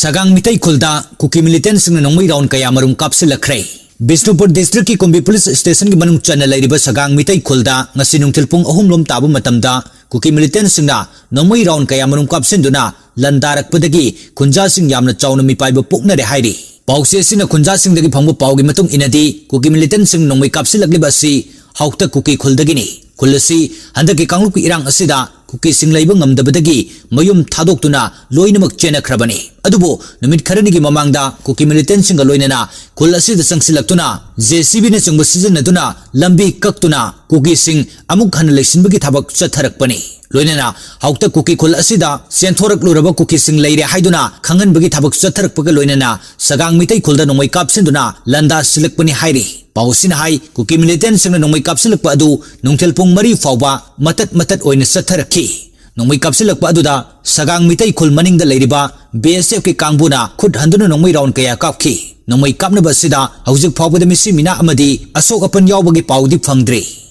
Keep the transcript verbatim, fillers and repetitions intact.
ꯁꯒꯥꯡ ꯃꯤꯇꯩ ꯈꯨꯜꯗ ꯀꯨꯀꯤ militantꯁꯤꯡꯅ ꯅꯣꯡꯃꯩ round ꯀꯌꯥ ꯃꯔꯨꯝ ꯀꯥꯞꯁꯤꯜꯂꯛꯈ꯭ꯔꯦ꯫ ꯕꯤꯁꯅꯨꯄꯨꯔ districtꯀꯤ ꯀꯨꯝꯕꯤ police stationꯒꯤ ꯃꯅꯨꯡ ꯆꯟꯅ ꯂꯩꯔꯤꯕ ꯁꯒꯥꯡ ꯃꯤꯇꯩ ꯈꯨꯜꯗ ꯉꯁꯤ ꯅꯨꯡꯊꯤꯜ ꯄꯨꯡ ꯑꯍꯨꯝ ꯂꯣꯝ ꯇꯥꯕ ꯃꯇꯝꯗ ꯀꯨꯀꯤ militantꯁꯤꯡꯅ ꯅꯣꯡꯃꯩ round ꯀꯌꯥ ꯃꯔꯨꯝ ꯀꯥꯞꯁꯤꯟꯗꯨꯅ ꯂꯥꯟꯗꯥꯔꯛꯄꯗꯒꯤ ꯈꯨꯟꯖꯥꯁꯤꯡ ꯌꯥꯝꯅ ꯆꯥꯎꯅ ꯃꯤꯄꯥꯏꯕ ꯄꯣꯛꯅꯔꯦ ꯍꯥꯏꯔꯤ꯫ ꯄꯥꯎꯆꯦ ꯑꯁꯤꯅ ꯈꯨꯟꯖꯥꯁꯤꯡꯗꯒꯤ ꯐꯪꯕ ꯄꯥꯎꯒꯤ ꯃꯇꯨꯡ ꯏꯟꯅꯗꯤ, ꯀꯨꯀꯤ militantꯁꯤꯡ ꯅꯣꯡꯃꯩ ꯀꯥꯞꯁꯤꯜꯂꯛꯂꯤꯕ ꯑꯁꯤ ꯍꯥꯎꯇ ꯀꯨꯀꯤ ꯈꯨꯜꯗꯒꯤꯅꯤ꯫ ꯈꯨꯜ ꯑꯁꯤ ꯍꯟꯗꯛꯀꯤ ꯀꯥꯡꯂꯨꯞꯀꯤ ꯏꯔꯥꯡ ꯑꯁꯤꯗ ꯀꯨꯀꯤꯁꯤꯡ ꯂꯩꯕ ꯉꯝꯗꯕꯗꯒꯤ ꯃꯌꯨꯝ ꯊꯥꯗꯣꯛꯇꯨꯅ ꯂꯣꯏꯅꯃꯛ ꯆꯦꯟꯅꯈ꯭ꯔꯕꯅꯤ꯫ ꯑꯗꯨꯕꯨ ꯅꯨꯃꯤꯠ ꯈꯔꯅꯤꯒꯤ ꯃꯃꯥꯡꯗ ꯀꯨꯀꯤ militantꯁꯤꯡꯒ ꯂꯣꯏꯅꯅ ꯈꯨꯜ ꯑꯁꯤꯗ ꯆꯪꯁꯤꯜꯂꯛꯇꯨꯅ JCBꯅꯆꯤꯡꯕ ꯁꯤꯖꯤꯟꯅꯗꯨꯅ ꯂꯝꯕꯤ ꯀꯛꯇꯨꯅ ꯀꯨꯀꯤꯁꯤꯡ ꯑꯃꯨꯛ ꯍꯟꯅ ꯂꯩꯁꯤꯟꯕꯒꯤ ꯊꯕꯛ ꯆꯠꯊꯔꯛꯄꯅꯤ꯫ ꯂꯣꯏꯅꯅ ꯍꯥꯎꯇ ꯀꯨꯀꯤ ꯈꯨꯜ ꯑꯁꯤꯗ ꯆꯦꯟꯊꯣꯔꯛꯂꯨꯔꯕ ꯀꯨꯀꯤꯁꯤꯡ ꯂꯩꯔꯦ ꯍꯥꯏꯗꯨꯅ ꯈꯪꯍꯟꯕꯒꯤ ꯊꯕꯛ ꯆꯠꯊꯔꯛꯄꯒ ꯂꯣꯏꯅꯅ ꯁꯒꯥꯡ ꯃꯤꯇꯩ ꯈꯨꯜꯗ ꯅꯣꯡꯃꯩ ꯀꯥꯞꯁꯤꯟꯗꯨꯅ ꯂꯥꯟꯗꯥꯁꯤꯜꯂꯛꯄꯅꯤ ꯍꯥꯏꯔꯤ꯫ ꯄꯥꯎ ꯑꯁꯤꯅ ꯍꯥꯏ, ꯀꯨꯀꯤ militantꯁꯤꯡꯅ ꯅꯣꯡꯃꯩ ꯀꯥꯞꯁꯤꯜꯂꯛꯄ ꯑꯗꯨ ꯅꯨꯡꯊꯤꯜ ꯄꯨꯡ ꯃꯔꯤ ꯐꯥꯎꯕ ꯃꯇꯠ ꯃꯇꯠ ꯑꯣꯏꯅ ꯆꯠꯊꯔꯛꯈꯤ꯫ ꯅꯣꯡꯃꯩ ꯀꯥꯞꯁꯤꯜꯂꯛꯄ ꯑꯗꯨꯗ ꯁꯒꯥꯡ ꯃꯤꯇꯩ ꯈꯨꯜ ꯃꯅꯤꯡꯗ ꯂꯩꯔꯤꯕ BSFꯀꯤ ꯀꯥꯡꯕꯨꯅ ꯈꯨꯠ ꯍꯟꯗꯨꯅ ꯅꯣꯡꯃꯩ round ꯀꯌꯥ ꯀꯥꯞꯈꯤ꯫ ꯅꯣꯡꯃꯩ ꯀꯥꯞꯅꯕ ꯑꯁꯤꯗ ꯍꯧꯖꯤꯛ ꯐꯥꯎꯕꯗ ꯃꯤꯁꯤ ꯃꯤꯅꯥ ꯑꯃꯗꯤ ꯑꯁꯣꯛ ꯑꯄꯟ ꯌꯥꯎꯕꯒꯤ ꯄꯥꯎꯗꯤ ꯐꯪꯗ꯭ꯔꯤ꯫